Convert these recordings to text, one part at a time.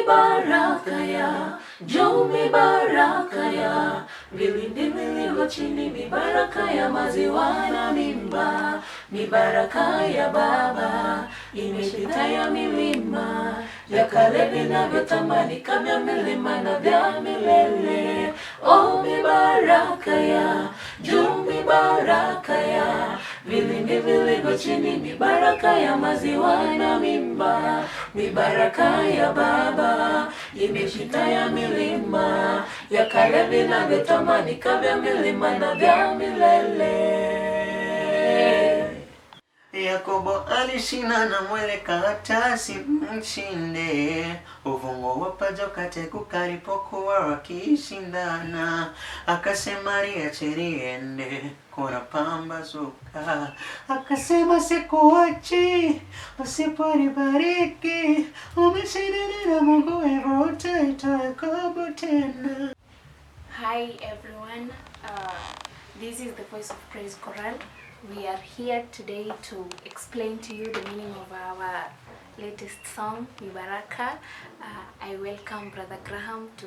Mibaraka ya juu, mibaraka ya vilindi vilivyo chini, mibaraka ya maziwa na mimba, mibaraka ya Baba imepita ya milima, ya kale vinavyotamanika vya milima na vya milele. Oh, mibaraka ya juu, mibaraka ya vilindi vilivyo chini, mibaraka ya maziwa na mimba, mibaraka ya Baba imepita ya milima, ya kale vinavyotamanika vya milima na vya milele. Yakobo alishinda na mweleka hata simshinde. Uvungu wa paja ukateguka alipokuwa wakishindana, akasema liache liende kunapambazuka, akasema sikuachi usiponibariki, umeshindana na Mungu hivyo utaitwa Yakobo tena. Hi everyone, this is the Voice of Praise Choral. We are here today to explain to you the meaning of our latest song, Mibaraka. I welcome Brother Graham to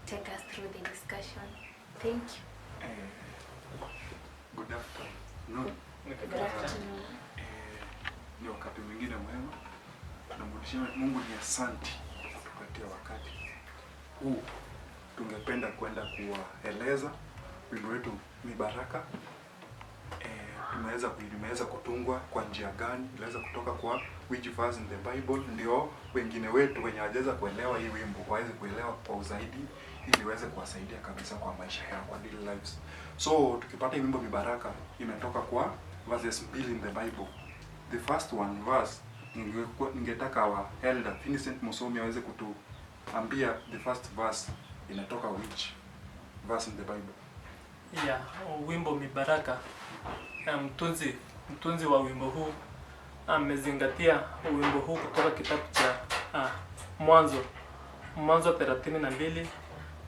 take us through the discussion. Thank you. Good afternoon. Good afternoon. Ni wakati mwingine mwema. Tunamrudishia Mungu ni asanti kutupatia wakati huu. Tungependa kwenda kuwaeleza wimbo wetu Mibaraka. Imeweza kutungwa kwa njia gani, iliweza kutoka kwa which verse in the Bible, ndio wengine wetu wenye hawajaweza kuelewa hii wimbo waweze kuelewa kwa uzaidi, ili iweze kuwasaidia kabisa kwa maisha yao, kwa daily lives. So tukipata hii wimbo Mibaraka imetoka kwa verses mbili in the Bible. The first one verse, ningetaka wa elder Vincent Musomi aweze kutuambia the first verse inatoka which verse in the Bible. Ya wimbo Mibaraka, mtunzi wa wimbo huu amezingatia wimbo huu kutoka kitabu cha Mwanzo 32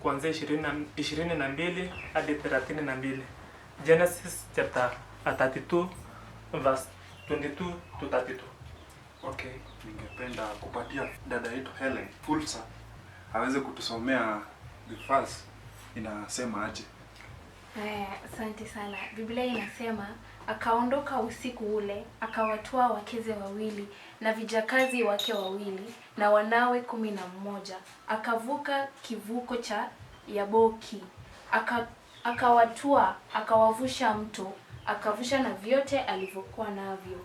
kuanzia 22 hadi 32. Genesis chapter 32 verse 22 to 32. Okay, ningependa kupatia dada yetu Helen fursa aweze kutusomea the verse inasema aje. Haya, asante sana. Biblia inasema akaondoka usiku ule, akawatwaa wakeze wawili na vijakazi wake wawili na wanawe 11, akavuka kivuko cha Yaboki, akawatwaa, akawavusha mto, akavusha na vyote alivyokuwa navyo.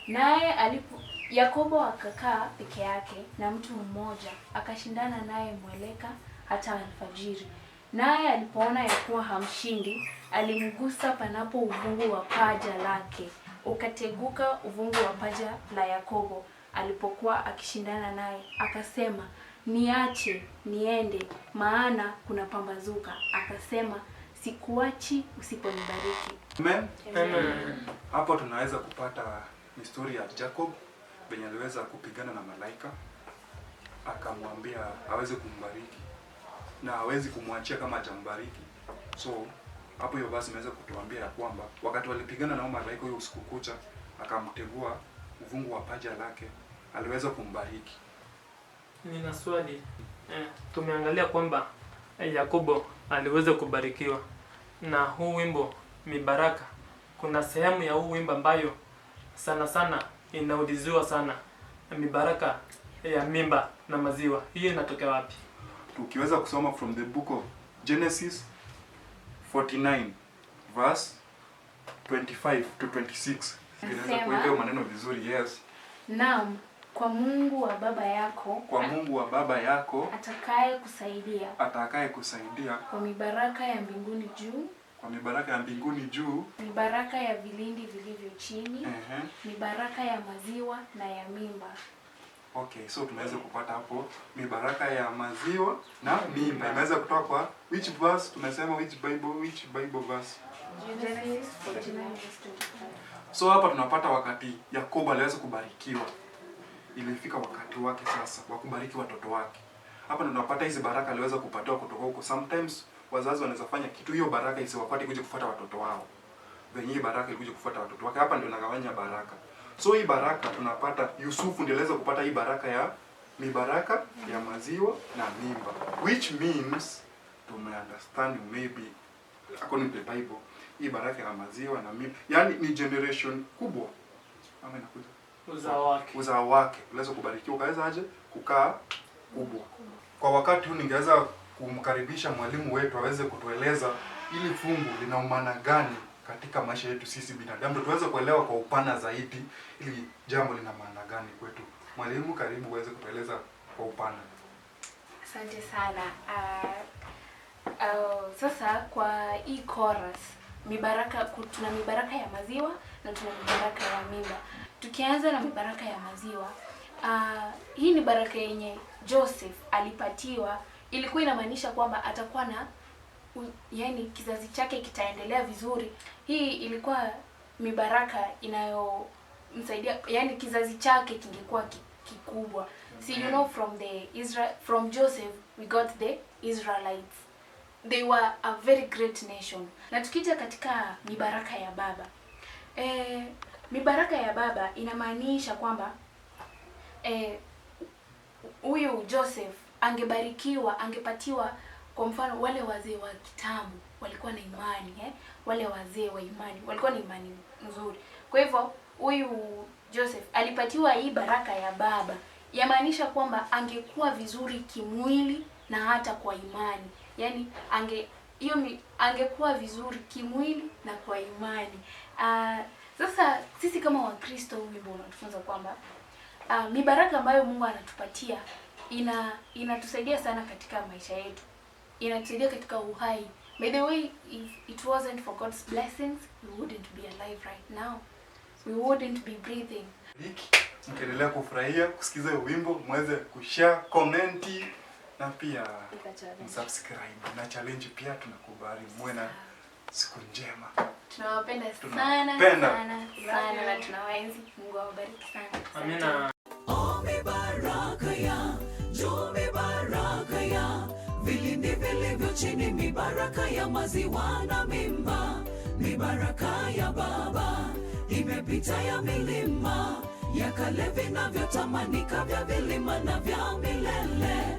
Naye alipo Yakobo akakaa peke yake na mtu mmoja, akashindana naye mweleka hata alfajiri. Naye alipoona ya kuwa hamshindi, alimgusa panapo uvungu wa paja lake, ukateguka uvungu wa paja la Yakobo alipokuwa akishindana naye. Akasema, niache niende, maana kuna pambazuka. Akasema, sikuachi usiponibariki. Amen. Amen. Hapo tunaweza kupata historia ya Jacob venye aliweza kupigana na malaika, akamwambia aweze kumbariki na hawezi kumwachia kama hajambariki. So hapo hiyo basi imeweza kutuambia ya kwamba wakati walipigana na malaika huyo usiku kucha, akamtegua uvungu wa paja lake, aliweza kumbariki. Nina swali. Tumeangalia kwamba Yakobo aliweza kubarikiwa na huu wimbo Mibaraka. Kuna sehemu ya huu wimbo ambayo sana sana inauliziwa sana, mibaraka ya mimba na maziwa. Hiyo inatokea wapi? Tukiweza kusoma from the book of Genesis 49 verse 25 to 26. Inaweza kuweka maneno vizuri. Yes. Naam, kwa Mungu wa baba yako, kwa Mungu wa baba yako atakaye kusaidia, atakaye kusaidia, kwa mibaraka ya mbinguni juu, kwa mibaraka ya mbinguni juu, mibaraka ya vilindi vilivyo chini, mibaraka ya maziwa na ya mimba. Okay, so tunaweza kupata hapo mibaraka ya maziwa na mimba. Inaweza kutoka kwa which verse? Tunasema which Bible verse? Genesis 49 verse 25. So hapa tunapata wakati Yakobo aliweza kubarikiwa. Ilifika wakati wake sasa wa kubariki watoto wake. Hapa ndo tunapata hizi baraka aliweza kupatiwa kutoka huko. Sometimes wazazi wanaweza fanya kitu, hiyo baraka isiwafuate kuja kufuata watoto wao. Venye baraka ilikuja kufuata watoto wake. Hapa ndio nagawanya baraka. So hii baraka tunapata Yusufu ndiye aliweza kupata hii baraka ya Mibaraka ya maziwa na mimba, which means to my understanding, maybe according to the Bible, hii baraka ya maziwa na mimba, yani ni generation kubwa ama inakuja Uzao wake. Uzao wake uliweza kubarikiwa, ukaweza aje kukaa kubwa. Kwa wakati huu ningeweza kumkaribisha mwalimu wetu aweze kutueleza ili fungu lina umaana gani katika maisha yetu sisi binadamu, ndio tuweze kuelewa kwa upana zaidi ili jambo lina maana gani kwetu. Mwalimu, karibu uweze kutueleza kwa upana. Asante sana. Sasa kwa hii chorus, mibaraka, tuna mibaraka ya maziwa na tuna mibaraka ya mimba. Tukianza na mibaraka ya maziwa, hii ni baraka yenye Joseph alipatiwa, ilikuwa inamaanisha kwamba atakuwa na yani kizazi chake kitaendelea vizuri. Hii ilikuwa mibaraka inayomsaidia, yani kizazi chake kingekuwa kikubwa. See, you know, from Joseph we got the Israelites. They were a very great nation. Na tukija katika mibaraka ya baba, mibaraka ya baba inamaanisha kwamba huyu Joseph angebarikiwa, angepatiwa, kwa mfano wale wazee wa kitambo walikuwa na imani, eh? Wale wazee wa imani walikuwa na imani nzuri. Kwa hivyo huyu Joseph alipatiwa hii baraka ya baba, yamaanisha kwamba angekuwa vizuri kimwili na hata kwa imani. Yaani angekuwa vizuri kimwili na kwa imani. Sasa sisi kama Wakristo, huu wimbo unatufunza kwamba mibaraka ambayo Mungu anatupatia inatusaidia sana katika maisha yetu. Inatusaidia katika uhai. By the way, if it wasn't for God's blessings, we wouldn't be alive right now. We wouldn't be breathing. Mkiendelea kufurahia kusikiza wimbo, mweze kushare, comment na pia msubscribe, na challenge pia tunakubali. Muwe na siku njema. Tunawapenda sana Tunawapenda. Sana sana na tunawaenzi. Mungu awabariki sana. Amina. Mibaraka ya juu, mibaraka ya vilindi vilivyo chini, mibaraka ya maziwa na mimba, mibaraka ya baba imepita ya milima ya kale vinavyotamanika vya vilima na vya milele.